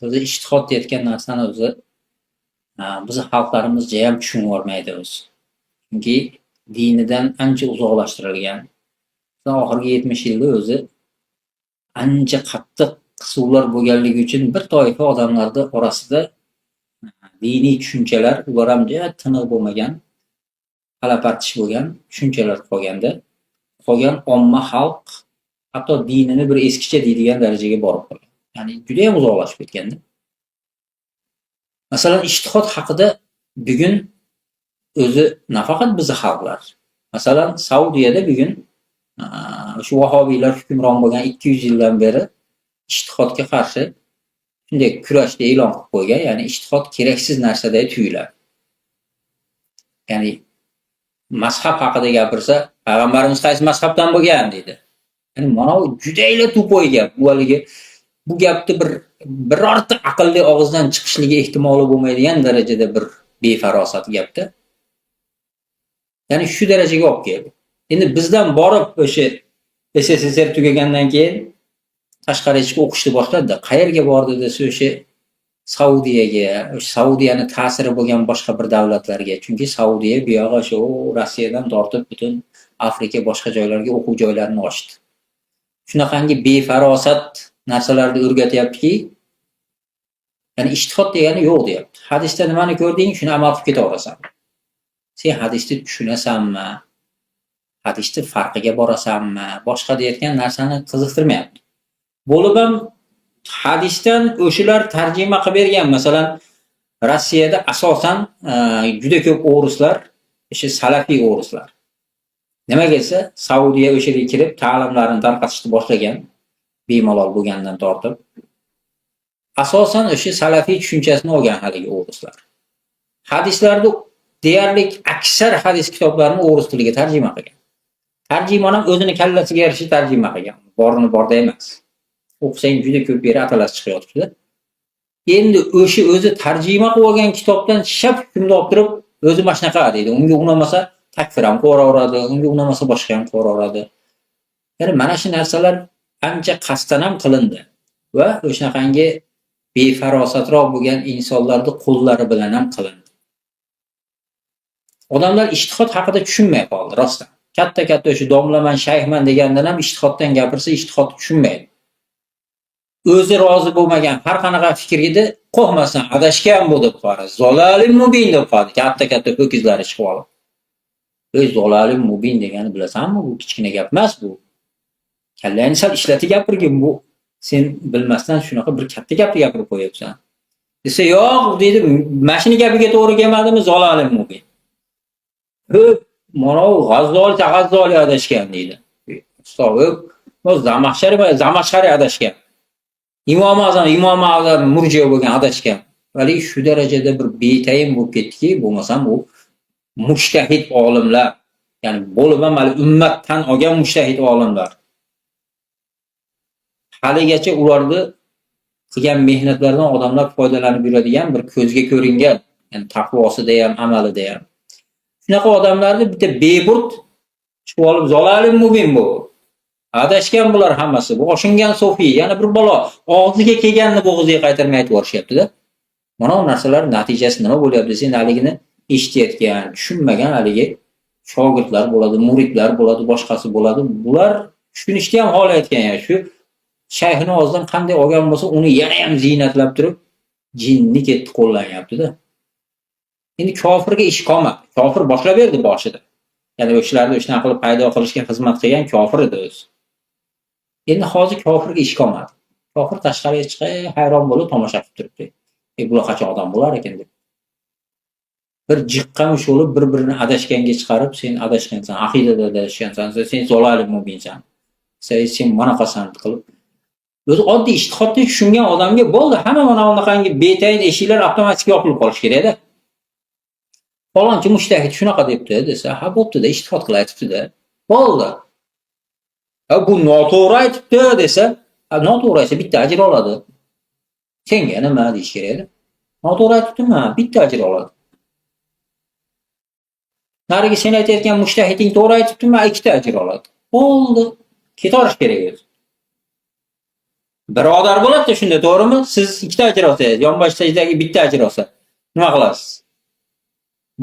O'zi ijtihod deyotgan narsani o'zi bizni xalqlarimiz jayam tushunib yubormaydi o'zi. Chunki dinidan ancha uzoqlashtirilgan. Oxirgi 70 yilda o'zi ancha qattiq qisuvlar bo'lganligi uchun bir toifa odamlarni orasida diniy tushunchalar, ular ham juda tiniq bo'lmagan, palapartish bo'lgan tushunchalar qolganda, qolgan omma xalq hatto dinini bir eskicha deydigan darajaga borib qolgan. Ya'ni juda ham uzoqlashib ketganda. Masalan, ijtihod haqida bugun o'zi nafaqat bizni xalqlar. Masalan, Saudiyada bugun shu vahobiylar hukmron bo'lgan 200 yildan beri ijtihodga qarshi shunday kurashni e'lon qilib qo'ygan, ya'ni ijtihod keraksiz narsaday tuyuladi. Ya'ni mazhab haqida gapirsa, payg'ambarimiz qaysi mazhabdan bo'lgan deydi. Ya'ni mana bu judayla тупой gap. Bu haligi bu gapni bir birorta aqlli og'izdan chiqishligi ehtimoli bo'lmaydigan darajada bir befarosat gapda. Ya'ni shu darajaga olib keldi. Endi bizdan borib o'sha SSSR tugagandan keyin tashqariga chiqib o'qishni boshladi. Qayerga bordi desa, o'sha Saudiyaga, o'sha Saudiyani ta'siri bo'lgan boshqa bir davlatlarga. Chunki Saudiya bu yog'i o'sha Rossiyadan tortib butun Afrika boshqa joylarga o'quv joylarini ochdi. Shunaqangi befarosat narsalarni o'rgatyaptiki, ya'ni ijtihod degani yo'q deyapti. Hadisda nimani ko'rding, shuni amal qilib ketaverasan. Sen hadisni tushunasanmi? Hadisni farqiga borasanmi? Boshqa deyotgan narsani qiziqtirmayapti. Bo'lib ham hadisdan o'shalar tarjima qilib bergan. Masalan, Rossiyada asosan juda ko'p o'rislar, o'sha salafiy o'rislar. Nimaga desa, Saudiya o'sha yerga kirib ta'limlarini tarqatishni boshlagan, bemalol bo'lgandan tortib. Asosan o'sha salafiy tushunchasini olgan haligi o'rislar. Hadislarni deyarli aksar hadis kitoblarini o'ris tiliga tarjima qilgan. Tarjimon ham o'zini kallasiga yarasha tarjima qilgan. Borini borda emas. O'qisang juda ko'p yeri atalasi chiqyotibdi. Endi o'sha o'zi tarjima qilib olgan kitobdan shap hukmni olib turib, o'zi mana shunaqa deydi. Unga unamasa takfir ham qilaveradi, unga unamasa boshqa ham qilaveradi. Ya'ni mana shu narsalar ancha qasddan ham qilindi va o'shanaqangi befarosatroq bo'lgan insonlarning qo'llari bilan ham qilindi. Odamlar ijtihod haqida tushunmay qoldi rostdan. Katta-katta o'sha domlaman, shayxman degandan ham ijtihoddan gapirsa, ijtihodni tushunmaydi. O'zi rozi bo'lmagan har qanaqa fikrida qo'rqmasdan adashgan bu deb qo'yadi. Zolalim mubin deb qo'yadi. Katta-katta ho'kizlari chiqib olib. Ey, zolalim mubin degani bilasanmi? Bu kichkina gap emas bu. Kallangni sal ishlatib gapirgin bu. Sen bilmasdan shunaqa bir katta gapni gapirib qo'yapsan. Desa, yo'q deydi, mashina gapiga to'g'ri kelmadimi? Zolalim mubin. Ho'p, mana u G'azzoli, G'azzoli adashgan deydi. Astag'firullah. Zamaxshari, Zamaxshari adashgan. Imom Azam, Imom Azam murjiya bo'lgan, adashgan. Haligi shu darajada bir betayin bo'lib ketdiki, bo'lmasam u mujtahid olimlar, ya'ni bo'lib ham hali ummat tan olgan mujtahid olimlar. Haligacha ularni qilgan mehnatlaridan odamlar foydalanib yuradigan bir ko'zga ko'ringan, ya'ni taqvosida ham, amalida ham. Shunaqa odamlarni bitta beburd chiqib olib zolalim mubin bu. Adashgan bular hammasi. Bu oshingan sofiy, yana bir balo. Og'ziga kelganini bo'g'ziga qaytarmay aytib yuborishyapti-da. Mana bu narsalar natijasi nima bo'lyapti desang, haligini eshitayotgan, tushunmagan haligi shogirdlar bo'ladi, muridlar bo'ladi, boshqasi bo'ladi. Bular tushunishni ham xohlayotgan, yani shu shayxini og'zidan qanday olgan bo'lsa, uni yana ham ziynatlab turib, jinni ketdi qo'llanyapti-da. Endi kofirga ish qolmadi. Kofir boshlab berdi boshida. Ya'ni o'shalarni o'shanaqa qilib paydo qilishga xizmat qilgan kofir edi o'zi. Endi hozir kofirga ish qolmadi. Kofir tashqariga chiqib, hayron bo'lib tomosha qilib turibdi. E, bular qachon odam bo'lar ekan deb. Bir jiqqa mush bo'lib bir-birini adashganga chiqarib, sen adashgansan, aqidada adashgansan, sen zolalim mubinsan. Sen manaqasan qilib. O'zi oddiy ijtihodni tushungan odamga bo'ldi, hamma mana bunaqangi betayin eshiklar avtomatik yopilib qolishi kerak-da. Falonchi mujtahid shunaqa debdi desa, ha bo'pti-da, ijtihod qilib aytibdi-da. Bo'ldi. Ha, bu noto'g'ri aytibdi desa, ha, noto'g'ri aytsa bitta ajr oladi. Senga nima deyish kerak edi? Noto'g'ri aytibdimi? Bitta ajr oladi. Narigi sen aytayotgan mujtahiding to'g'ri aytibdimi? Ikkita ajr oladi. Bo'ldi. Ketaverish kerak o'zi. Birodar bo'ladi shunda, to'g'rimi? Siz ikkita ajr olsangiz, yonboshdagi bitta ajr olsa, nima qilasiz?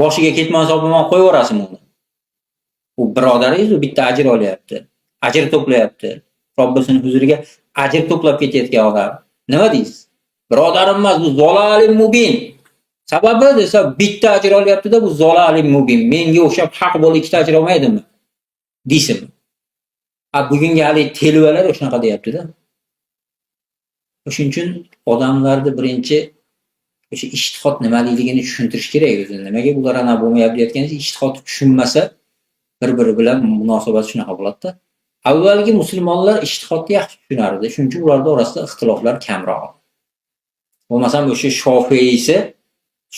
Boshiga ketmon sopimon qo'yib yuborasizmi uni? U birodaringiz, u bitta ajr olyapti. Ajr to'playapti. Robbisining huzuriga ajr to'plab ketayotgan odam. Nima deysiz? Birodarim emas, bu zolalim mubin. Sababi desa, bitta ajr olyapti-da, bu zolalim mubin. Menga o'xshab haq bo'lib ikkita ajr olmaydimi? Deysizmi? A bugungi hali telvalar shunaqa deyapti-da. Shuning uchun odamlarni birinchi o'sha ijtihod nimaligini tushuntirish kerak o'zi. Nimaga bular ana bo'lmayapti deyotganingiz, ijtihodni tushunmasa bir-biri bilan munosabat shunaqa bo'ladi-da. Avvalgi musulmonlar ijtihodni yaxshi tushunardi. Shuning uchun ularning orasida ixtiloflar kamroq. Bo'lmasam o'sha Shofiysi,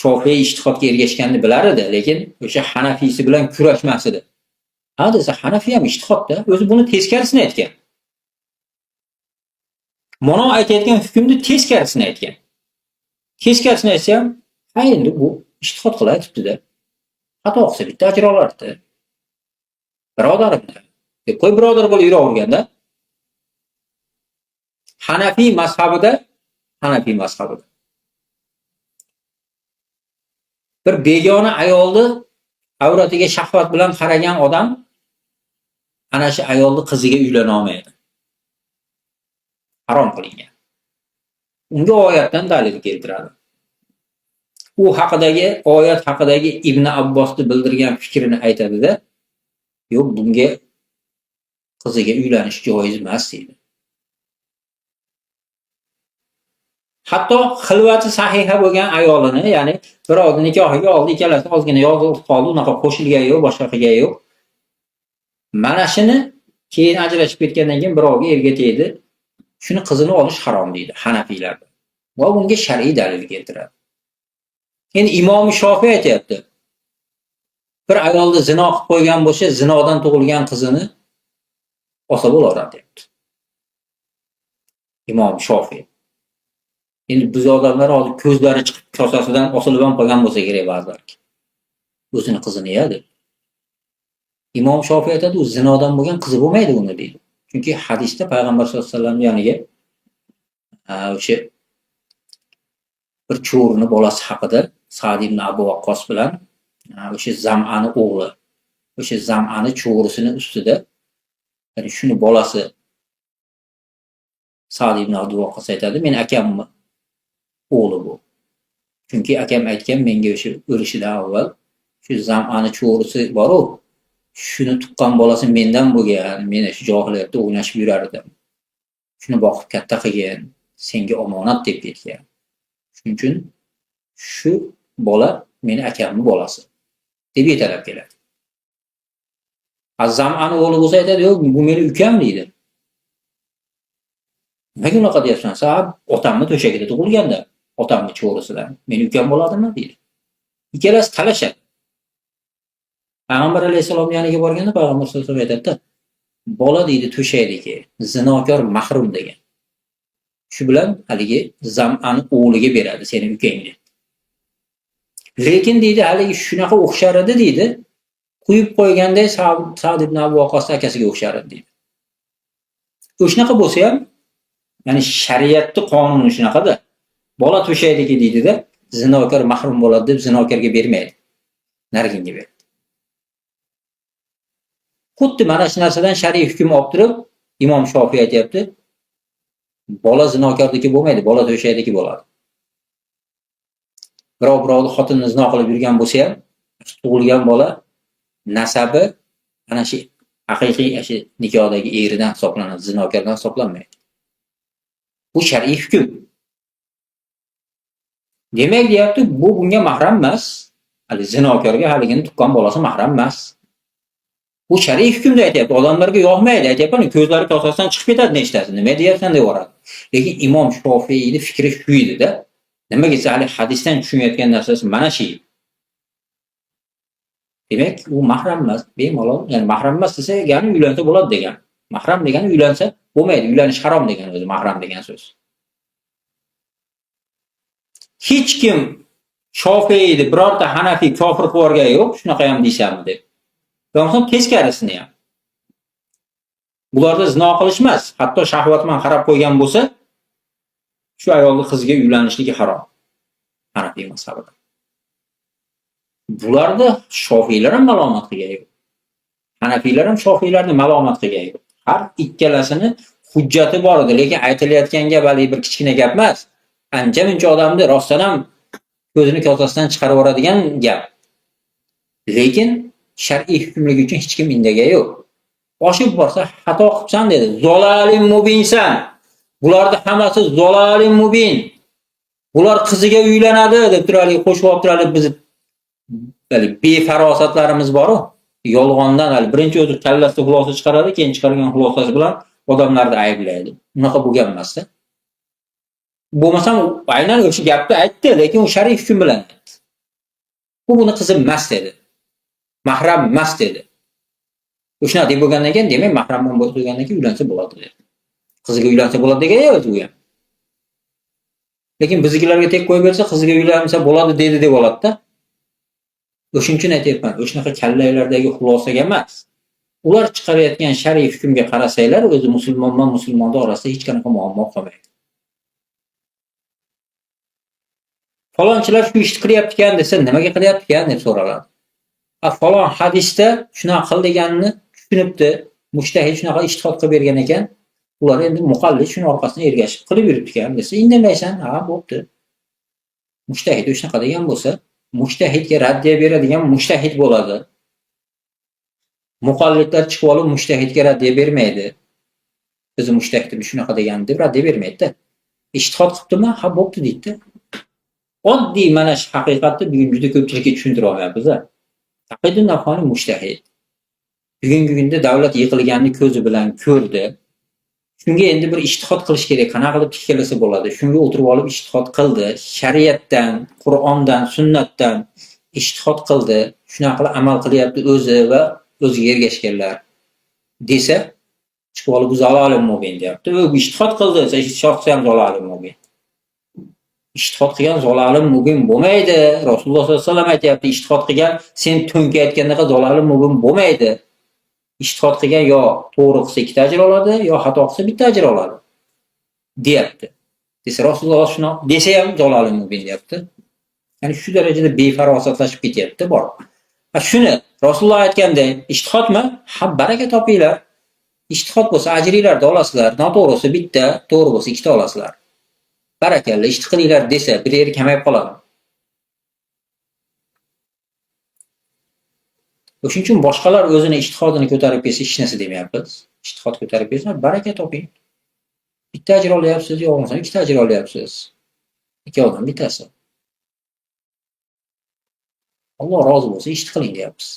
Shofiy ijtihodga ergashganini bilar edi, lekin o'sha Hanafiysi bilan kurashmas edi. Ha desa, Hanafiy ham ijtihodda, o'zi buni teskarisini aytgan. Mana aytayotgan hukmni teskarisini aytgan. Teskarisini aytsa ham, ha endi bu ijtihod qilib aytibdi-da. Xato qilsa bitta ajr olardi. Birodarim deb qo'y, birodar bo'lib yuraverganda. Hanafiy mazhabida, Hanafiy mazhabida bir begona ayolni avratiga shahvat bilan qaragan odam ana shu ayolni qiziga uylana olmaydi. Harom qilingan. Unga oyatdan dalil keltiradi. U haqidagi oyat haqidagi Ibn Abbosni bildirgan fikrini aytadi-da, yo'q, bunga qiziga uylanish joiz emas deydi. Hatto xilvati sahiha bo'lgan ayolini, ya'ni birovni nikohiga oldi, ikkalasi ozgina yozilib qoldi, unaqa qo'shilgan yo'q, boshqa qilgan yo'q. Mana shuni keyin ajrashib ketgandan keyin birovga erga tegdi. Shuni qizini olish harom deydi Hanafiylarda. Va bunga shar'iy dalil keltiradi. Endi Imom Shofiy aytayapti. Bir ayolni zino qilib qo'ygan bo'lsa, zinodan tug'ilgan qizini olsa bo'laveradi deyapti. Imom Shofiy. Endi biz odamlar hozir ko'zlari chiqib kosasidan osilib ham qolgan bo'lsa kerak ba'zilar. O'zini qizini ya deb. Imom Shofiy aytadi, u zinodan bo'lgan qizi bo'lmaydi uni deydi. Chunki hadisda payg'ambar sollallohu alayhi vasallam yoniga o'sha bir cho'rini bolasi haqida Sa'd ibn Abu Waqqos bilan o'sha Zam'ani o'g'li, o'sha Zam'ani cho'risini ustida, ya'ni shuni bolasi Sa'd ibn Abu Waqqos aytadi, men akamni o'g'li bu. Chunki akam aytgan menga o'sha o'lishidan avval shu Zam'ani cho'risi bor-u, shuni tuqqan bolasi mendan bo'lgan, men shu johiliyatda o'ynashib yurar edim. Shuni boqib katta qilgin, senga omonat deb ketgan. Shuning uchun shu bola meni akamning bolasi deb yetalab keladi. Zam'ani o'g'li bo'lsa aytadi, yo'q, bu meni ukam deydi. Nimaga unaqa deyapsan? Sen otamni to'shagida tug'ilganda, otamni cho'risidan meni ukam bo'ladimi deydi. Ikkalasi talashadi. Payg'ambar alayhissalom yoniga borganda payg'ambar sollallohu alayhi vasallam aytadi-da, bola deydi to'shakdagi, zinokor mahrum degan. Shu bilan haligi Zam'ani o'g'liga beradi, seni ukangga. Lekin deydi, haligi shunaqa o'xshar edi deydi, quyib qo'yganday Sa'd ibn Abu Waqqos akasiga o'xshar edi deydi. O'shanaqa bo'lsa ham, ya'ni shariatning qonuni shunaqada. Bola to'shakdagi deydi-da, zinokor mahrum bo'ladi deb zinokorga bermaydi. Nariginga beradi. Xuddi mana shu narsadan shar'iy hukm olib turib, Imom Shofiy aytayapti, bola zinokordiki bo'lmaydi, bola to'shakdagi bo'ladi. Birov birovni xotinini zino qilib yurgan bo'lsa ham, tug'ilgan bola nasabi ana shu haqiqiy shu nikohdagi eridan hisoblanadi, zinokordan hisoblanmaydi. Bu shar'iy hukm. Demak deyapti, bu bunga mahram emas. Hali zinokorga haligini tuqqan bolasi mahram emas. Bu shar'iy hukmda aytyapti, odamlarga yoqmaydi, aytyapman, ko'zlari kosasidan chiqib ketadi nechtasi, nima deyapsan deb yuboradi. Lekin Imom Shofiyning fikri shu edi-da. Nimaga desa hali hadisdan tushunayotgan narsasi mana shu. Demak, u mahram emas, bemalol, ya'ni mahram emas desa, ya'ni uylansa bo'ladi degan. Mahram degani uylansa bo'lmaydi, uylanish harom degan o'zi mahram degan so'z. Hech kim Shofiyni birorta Hanafiy kofir qilib yuborgani yo'q, shunaqa ham deysanmi deb. Bo'lmasam teskarisini ham. Bularda zino qilish emas, hatto shahvat bilan qarab qo'ygan bo'lsa, Shu ayolni qiziga uylanishligi harom. Hanafiy mazhabida. Bularda Shofiylar ham malomat qilgan yo'q. Hanafiylar ham Shofiylarni malomat qilgan yo'q. Har ikkalasini hujjati bor edi, lekin aytilayotgan gap hali bir kichkina gap emas. Ancha-muncha odamni rostdan ham ko'zini kosasidan chiqarib yuboradigan gap. Lekin shar'iy hukmligi uchun hech kim indagan yo'q. Oshib borsa xato qilibsan dedi. Zolalim mubinsan. Bularni hammasi zolalim mubin. Bular qiziga uylanadi deb turalik, qo'shib olib turalik bizni hali befarosatlarimiz bor-u. Yolg'ondan hali birinchi o'zi kallasida xulosa chiqaradi, keyin chiqargan xulosasi bilan odamlarni ayblaydi. Unaqa bo'lgan emas-da. Bo'lmasam aynan o'sha gapni aytdi, lekin u shar'iy hukm bilan aytdi. Bu buni qizi emas dedi. Mahram emas dedi. O'shuna deb bo'lgandan keyin, demak, mahram bo'lgandan keyin uylansa bo'ladi dedi. Qiziga uylansa bo'ladi degan yo'q u ham. Lekin biznikilarga tek qo'yib bersa, qiziga uylansa bo'ladi dedi deb oladi-da. O'shuning uchun aytyapman, o'shanaqa kallalardagi xulosaga emas. Ular chiqarayotgan shar'iy hukmga qarasanglar, o'zi musulmon bilan musulmonni orasida hech qanaqa muammo qolmaydi. Falonchilar shu ishni qilyapti ekan desa, nimaga qilyapti ekan deb so'raladi. A falon hadisda shunaqa qil deganini tushunibdi, mujtahid shunaqa ijtihod qilib bergan ekan, ular endi muqallid shuni orqasidan ergashib qilib yuribdi ekan desa, indamaysan, ha bo'pti. Mujtahid shunaqa degan bo'lsa, mujtahidga raddiya beradigan mujtahid bo'ladi. Muqallidlar chiqib olib mujtahidga raddiya bermaydi. Bizni mujtahidimiz shunaqa degan deb raddiya bermaydi-da. Ijtihod qilibdimi? Ha bo'pti deydi. Oddiy mana shu haqiqatni bugun juda ko'pchilikka tushuntira olmayapmiz-a. Taqiyuddin Nabhoniy mujtahid. Bugungi kunda davlat yiqilganini ko'zi bilan ko'rdi. Shunga endi bir ijtihod qilish kerak, qanaqa qilib tikkalasa bo'ladi. Shunga o'tirib olib ijtihod qildi. Shariatdan, Qur'ondan, sunnatdan ijtihod qildi. Shunaqa qilib amal qilyapti o'zi va o'ziga ergashganlar desa, chiqib olib bu zalolim mubin deyapti. U ijtihod qildi desa, ijtihod qilsa ham zalolim mubin. Ijtihod qilgan zalolim mubin bo'lmaydi. Rasululloh sollallohu alayhi vasallam aytyapti, ijtihod qilgan sen to'nkayotgandaqa zalolim mubin bo'lmaydi. Ijtihod qilgan yo to'g'ri qilsa ikkita ajr oladi, yo xato qilsa bitta ajr oladi. Deyapti. Desa Rasululloh shuni desa ham zalolim mubin deyapti. Ya'ni shu darajada befarosatlashib ketyapti bor. Ha shuni Rasululloh aytganday, ijtihodmi? Ha baraka topinglar. Ijtihod bo'lsa ajringlarni olasizlar, noto'g'ri bo'lsa bitta, to'g'ri bo'lsa ikkita olasizlar. Barakalla, ijtihod qilinglar desa, bir yeri kamayib qoladi. O'shuning uchun boshqalar o'zini ijtihodini ko'tarib kelsa hech narsa demayapmiz. Ijtihod ko'tarib kelsa baraka toping. Bitta ajr olyapsiz, yo bo'lmasa ikkita ajr olyapsiz. Ikkovidan bittasi. Alloh rozi bo'lsa ijtihod qiling deyapmiz.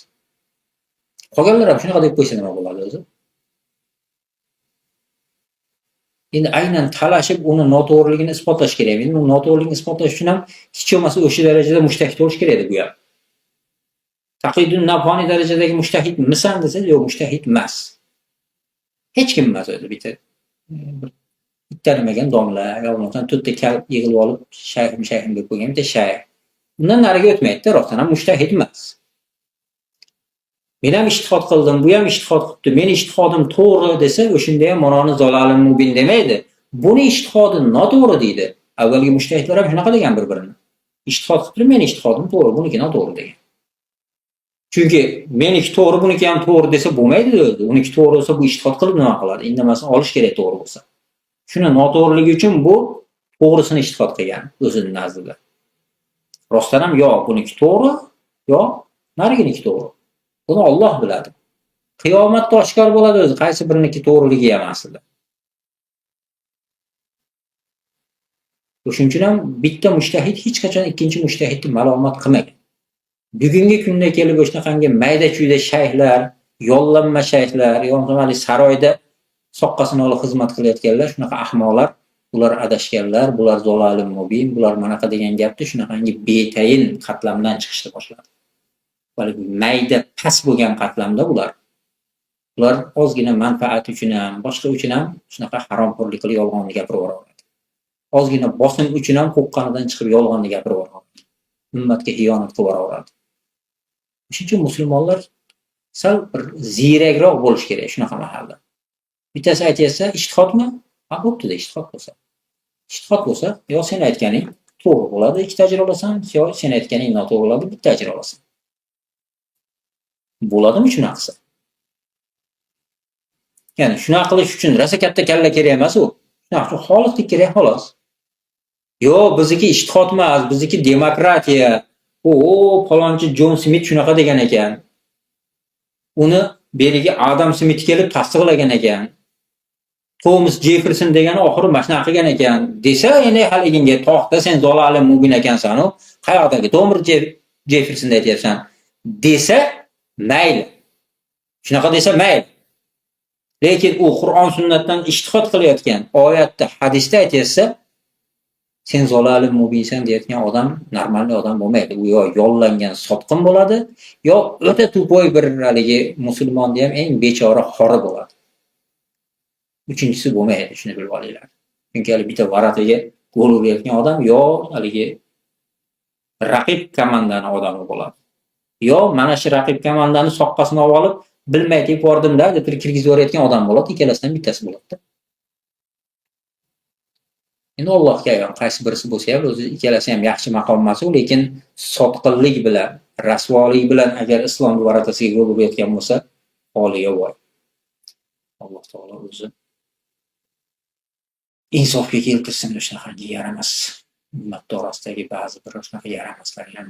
Qolganlar ham shunaqa deb qo'ysa nima bo'ladi o'zi? Endi aynan talashib uni noto'g'riligini isbotlash kerak. Endi uni noto'g'riligini isbotlash uchun ham hech bo'lmasa o'sha darajada mujtahid bo'lish kerak edi bu ham. Taqiyuddin Nabhoniy darajadagi mujtahidmisan desa, yo'q, mujtahid emas. Hech kim emas o'zi bitta. Bitta nimagan domla, yo bo'lmasam to'rtta kal yig'ilib olib shayxim deb qo'ygan bitta shayx. Undan nariga o'tmaydi-da, rostdan ham mujtahid emas. Men ham ijtihod qildim, bu ham ijtihod qildi, meni ijtihodim to'g'ri desa, o'shunda ham manoni zolalim mubin demaydi. Buni ijtihodi noto'g'ri deydi. Avvalgi mujtahidlar ham shunaqa degan bir-birini. Ijtihod qilib, meni ijtihodim to'g'ri, buniki noto'g'ri degan. Chunki meniki to'g'ri, buniki ham to'g'ri desa bo'lmaydi o'zi. Uniki to'g'ri bo'lsa, bu ijtihod qilib nima qiladi? Indamasini olish kerak to'g'ri bo'lsa. Shuni noto'g'riligi uchun bu to'g'risini ijtihod qilgan o'zini nazdida. Rostdan ham yo buniki to'g'ri, yo nariginiki to'g'ri. Buni Alloh biladi. Qiyomatda oshkor bo'ladi o'zi qaysi biriniki to'g'riligi ham aslida. O'shuning uchun ham bitta mujtahid hech qachon ikkinchi mujtahidni malomat qilmagan. Bugungi kunda kelib o'shanaqangi mayda-chuyda shayxlar, yollanma shayxlar, yoki saroyda soqqasini olib xizmat qilayotganlar, shunaqa ahmoqlar, bular adashganlar, bular zolalim mubin, bular manaqa degan gapni shunaqangi betayin qatlamdan chiqishni boshladi. Mayda past bo'lgan qatlamda bular. Ular ozgina manfaat uchun ham, boshqa uchun ham shunaqa haromxo'rlik qilib yolg'onni gapirib yuboradi. Ozgina bosim uchun ham qo'rqqanidan chiqib yolg'onni gapirib yuboradi. Ummatga xiyonat qilib yuboradi. Shuning uchun musulmonlar sal bir ziyrakroq bo'lish kerak shunaqa mahalda. Bittasi aytyapsa, ijtihodmi? Ha, bo'pti-da, ijtihod bo'lsa. Ijtihod bo'lsa, yo sen aytganing to'g'ri bo'ladi, ikkita ajr olasan, yo sen aytganing noto'g'ri bo'ladi, bitta ajr olasan. Bo'ladimi shunaqa qilsa? Ya'ni shunaqa qilish uchun rosa katta kalla kerak emas u. Shunaqa uchun xolislik kerak, xolos. Yo'q, bizniki ijtihod emas, bizniki demokratiya. O, falonchi Jon Smit shunaqa degan ekan. Uni beriga Adam Smit kelib tasdiqlagan ekan. Thomas Jefferson degani oxiri mana shunaqa qilgan ekan desa, endi haliginga to'xta, sen zolalim mubin ekansan u. Qayoqdagi Thomas Jeffersonni aytyapsan desa, mayli. Shunaqa desa mayli. Lekin u Qur'on sunnatdan ijtihod qilayotgan oyatda, hadisda aytyapsa, sen zolalim mubinsan deyotgan odam нормальный odam bo'lmaydi. U yo yollangan sotqin bo'ladi, yo o'ta тупой bir haligi musulmonni ham eng bechora xori bo'ladi. Uchinchisi bo'lmaydi, shuni bilib olinglar. Chunki hali bitta ворота ga gol urayotgan odam yo haligi raqib komandani odami bo'ladi. Yo mana shu raqib komandani soqqasini olib olib, bilmay tepib yubordim-da deb turib kirgizib yuborayotgan odam bo'ladi. Ikkalasidan bittasi bo'ladi-da. Endi Allohga ayon, qaysi birisi bo'lsa ham, o'zi ikkalasi ham yaxshi maqom emas u, lekin sotqinlik bilan, rasvolik bilan agar islom ворота siga gol urayotgan bo'lsa, holiga voy. Alloh taolo o'zi insofga keltirsin shunaqangi yaramas ummat orasidagi ba'zi bir shunaqa yaramaslar ham.